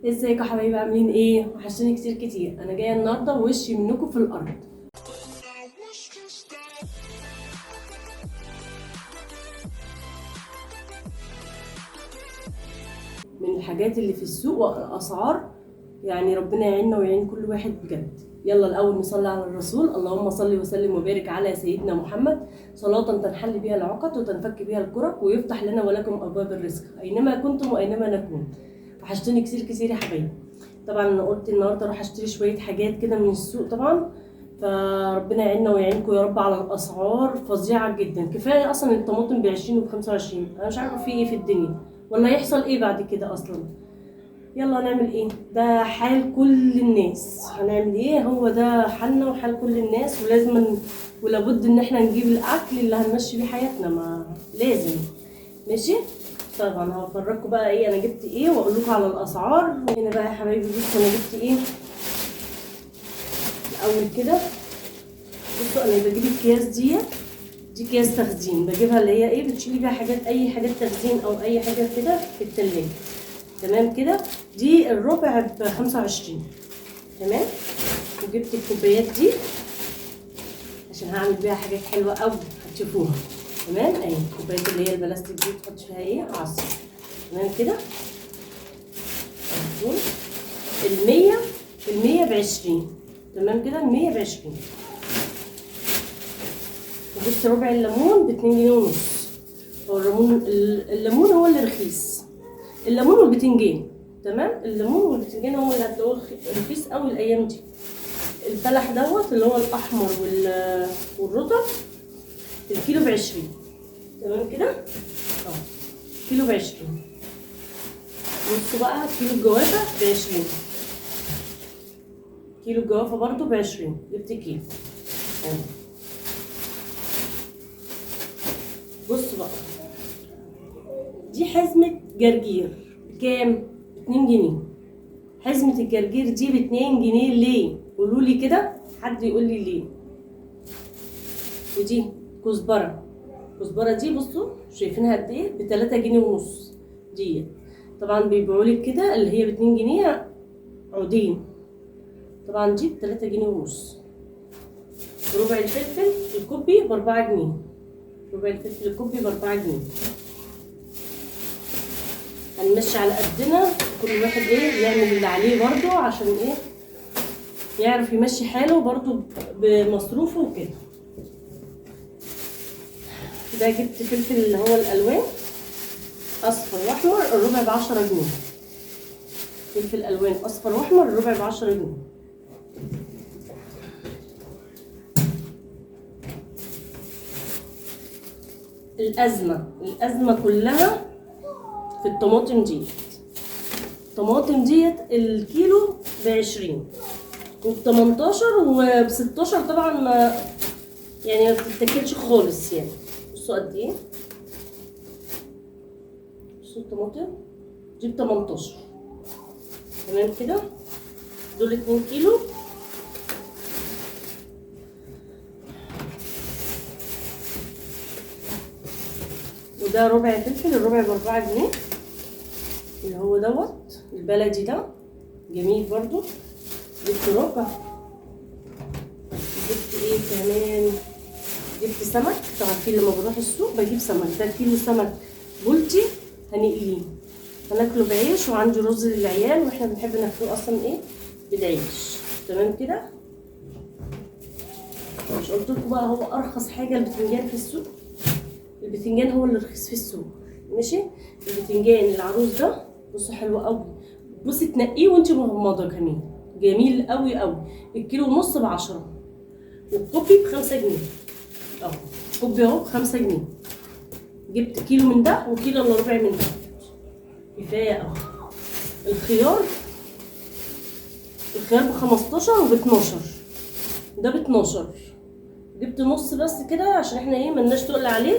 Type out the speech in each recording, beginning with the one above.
ازيكم يا حبايبي؟ عاملين ايه؟ وحشتوني كتير كتير. انا جاية النهارده ووشي منكم في الارض. من الحاجات اللي في السوق والاسعار، يعني ربنا يعيننا ويعين كل واحد بجد. يلا الاول نصلي على الرسول. اللهم صل وسلم وبارك على سيدنا محمد، صلاة تنحل بها العقد وتنفك بها الكرب ويفتح لنا ولكم ابواب الرزق اينما كنتم واينما نكون. وحشتوني كتير كتير يا حبايبي. طبعا انا قلت النهارده اروح اشتري شوية حاجات كده من السوق طبعا، فربنا يعيننا ويعينكم يا رب على الاسعار فظيعة جدا. كفاية اصلا الطماطم ب20 وب25، انا مش عارفه في ايه في الدنيا ولا هيحصل ايه بعد كده اصلا. يلا هنعمل ايه؟ ده حال كل الناس، هنعمل ايه؟ هو ده حالنا وحال كل الناس، ولازم ولابد ان احنا نجيب الاكل اللي هنمشي بيه حياتنا، ما لازم. ماشي، طبعا هفرجكم بقى ايه انا جبت ايه واقول لكم على الاسعار. هنا بقى يا حبايبي بصوا انا جبت ايه الاول كده. بصوا انا بجيب الكياس دي اكياس تخزين، بجيبها اللي هي ايه، بتشيلي بيها حاجات، اي حاجات تخزين او اي حاجة كده في التلاجة. تمام كده، دي الربع ب25. تمام، وجبت الكوبايات دي عشان هعمل بيها حاجات حلوة قوي هتشوفوها. تمام، اهي الكوبايات اللي هي البلاستيك دي تحط فيها ايه، عصير. تمام كده، المية ب20. تمام كده، المية ب20. وبص ربع الليمون ب2 جنيه ونص. هو الليمون هو اللي رخيص، الليمون والبتنجان. تمام، الليمون والبتنجان هو اللي هتلاقوه رخيص قوي الايام دي. البلح دوت اللي هو الاحمر والرطب الكيلو ب20. تمام كده، كيلو ب20. بصوا بقى كيلو الجوافه ب20، كيلو الجوافه برضو ب20، جبت كيلو. بصوا بقى دي حزمه جرجير بكام؟ ب2 جنيه. حزمه الجرجير دي ب2 جنيه ليه؟ قولوا لي كده، حد يقول لي ليه. ودي كزبره، الكزبره دي بصوا شايفينها قد ايه، ب3 جنيه ونص دي. طبعا بيبيعوا لك كده اللي هي ب2 جنيه عودين، طبعا دي ب3 جنيه ونص. ربع الفلفل الكوبي ب4 جنيه، ربع الفلفل الكوبي ب4 جنيه. هنمشي على قدنا، كل واحد ايه يعمل اللي عليه برضو عشان ايه يعرف يمشي حاله برضو بمصروفه وكده. ده جبت فلفل اللي هو الالوان اصفر واحمر، الربع ب10 جنيه. فلفل الوان اصفر واحمر الربع ب10 جنيه. الازمة كلها في الطماطم ديت. الطماطم ديت الكيلو ب20 وب18 وب16، طبعا ما يعني ما بتتاكلش خالص يعني. بصوا قد ايه، بصوا الطماطم دي ب18. تمام كده، دول 2 كيلو. وده ربع فلفل، الربع ب4 جنيه اللي هو دوت البلدي ده، جميل برضو. جبت ربع. جبت ايه كمان؟ جبت سمك. تعرفين لما بروح السوق بجيب سمك. ده كيلو سمك بولتي هنقليه، هناكله بعيش، وعندي رز للعيال واحنا بنحب ناكله اصلا ايه بالعيش. تمام كده، مش قلت لكم بقى هو ارخص حاجة البتنجان في السوق؟ البتنجان هو اللي رخيص في السوق. ماشي، البتنجان العروس ده بصوا حلو قوي، بصي تنقية وانت مغمضه كمان، جميل قوي قوي. الكيلو ونص ب10، والكوبي ب5 جنيه. اهو كوبي اهو ب5 جنيه. جبت كيلو من ده وكيلو الا ربع من ده، كفاية اهو. الخيار ب15 وب12، ده ب12. جبت نص بس كده عشان احنا ايه ملناش تقل عليه،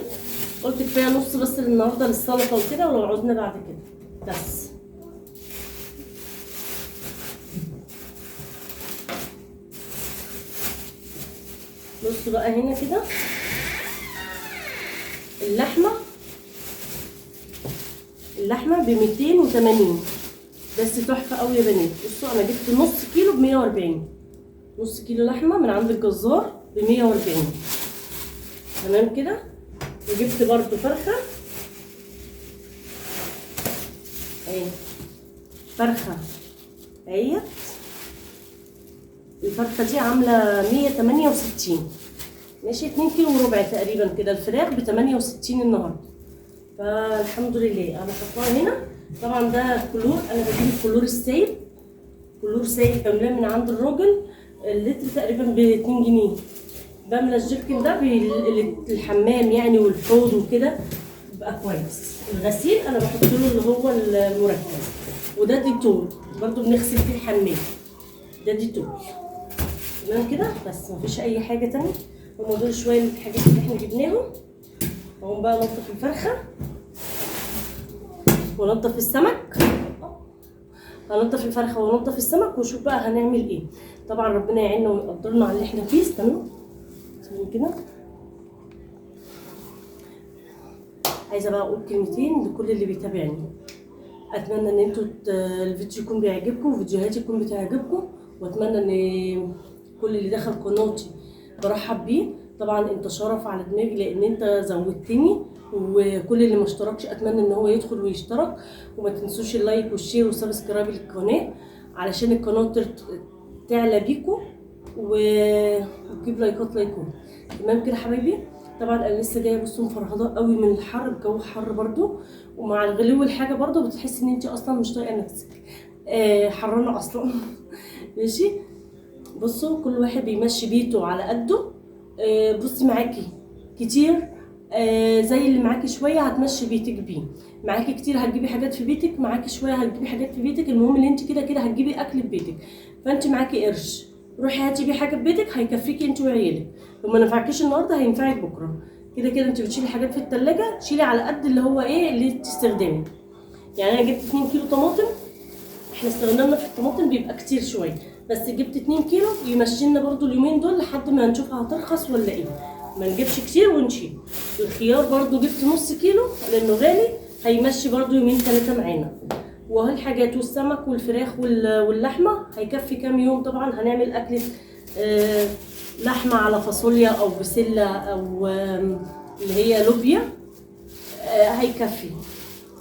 قلت كفاية نص بس النهارده للسلطة وكده، ولو عوزنا بعد كده بس. بصوا بقى هنا كده اللحمة، اللحمة ب280. بس تحفة قوي يا بنات. بصوا انا جبت نص كيلو ب 140، نص كيلو لحمه من عند الجزار ب 140. تمام كده. وجبت برده فرخة اهي، فرخة اهي، الفرخه دي عامله 168، ماشي، 2 كيلو وربع تقريبا كده. الفراخ ب 68 النهارده، فالحمد لله. انا حطاها هنا. طبعا ده كلور، انا بجيب الكلور السايب، كلور سايب بملاه من عند الراجل، اللتر تقريبا ب 2 جنيه. بملى الجيركن ده بالحمام يعني والحوض وكده، بيبقى كويس. الغسيل انا بحط له اللي هو المركز، وده ديتول برضو بنغسل فيه الحمام، ده ديتول. تمام كده، بس مفيش اي حاجة تانية. هما دول شوية الحاجات اللي احنا جبناهم. اقوم بقى انضف الفرخه ونضف السمك، هنضف الفرخه ونضف السمك ونشوف بقى هنعمل ايه. طبعا ربنا يعيننا ويقدرنا على اللي احنا فيه. استنوا كده، عايزه بقى اقول كلمتين لكل اللي بيتابعني. اتمنى ان انتوا الفيديو يكون بيعجبكم وفيديوهاتي تكون بتعجبكم، واتمنى ان كل اللي دخل قناتي برحب بيه. طبعا انت شرف على دماغي لان انت زودتني، وكل اللي ما اشتركش اتمنى ان هو يدخل ويشترك. وما تنسوش ال like وال share وال subscribe للقناة علشان القناة تعلى بيكم وتجيب لايكات لايكات. تمام كده حبايبي. طبعا انا لسه جاية، بصوا مفرهده قوي من الحر، الجو حر برده، ومع الغلو الحاجة برده بتحسي ان انت اصلا مش طايقة نفسك، حرانه اصلا. ماشي. بصوا كل واحد بيمشي بيته على قده. بصي معاكي كتير، زي اللي معاكي شوية هتمشي بيتك بيه، معاكي كتير هتجيبي حاجات في بيتك، معاكي شوية هتجيبي حاجات في بيتك. المهم ان انت كده كده هتجيبي اكل في بيتك، فانت معاكي قرش روحي هاتي بيه حاجة في بيتك هيكفيكي انت وعيالك. لو ما نفعكيش النهارده هينفعك بكره. كده كده انت بتشيلي حاجات في التلاجة، شيلي على قد اللي هو ايه اللي تستخدمي. يعني انا جبت 2 كيلو طماطم، احنا استخدمنا في الطماطم بيبقى كتير شوية، بس جبت 2 كيلو يمشينا برضو اليومين دول لحد ما نشوفها هترخص ولا ايه، ما نجيبش كتير ونشيل. الخيار برضو جبت نص كيلو لانه غالي، هيمشي برضو يومين 3 معانا. وهالحاجات والسمك والفراخ واللحمة هيكفي كام يوم. طبعا هنعمل اكله لحمه على فاصوليا او بسلة او اللي هي لوبيا، هيكفي.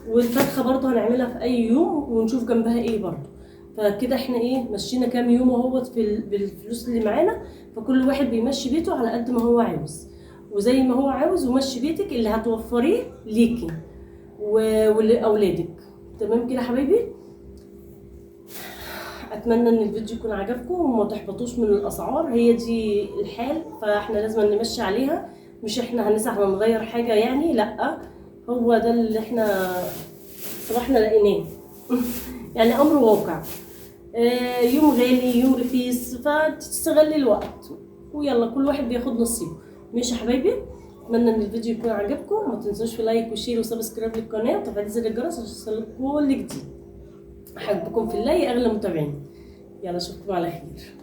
والفرخه برضو هنعملها في اي يوم ونشوف جنبها ايه برضو. فكده احنا ايه مشينا كام يوم اهوت بالفلوس اللي معانا. فكل واحد بيمشي بيته على قد ما هو عاوز وزي ما هو عاوز، ومشي بيتك اللي هتوفريه ليكي ولاولادك. تمام كده حبايبي. اتمنى ان الفيديو يكون عجبكم وما تحبطوش من الاسعار، هي دي الحال فاحنا لازم نمشي عليها، مش احنا هنزعل هنغير حاجة يعني، لا هو ده اللي احنا صباحنا لقيناه. يعني امر واقع، يوم غالي يوم رخيص، فتستغلي الوقت ويلا كل واحد بياخد نصيبه. ماشي يا حبايبي، اتمنى ان الفيديو يكون عجبكم. ما تنسوش في like و share و subscribe للقناة وتفعيل زر الجرس عشان يوصلكم كل جديد. احبكم في الله يا اغلى متابعين. يلا اشوفكم على خير.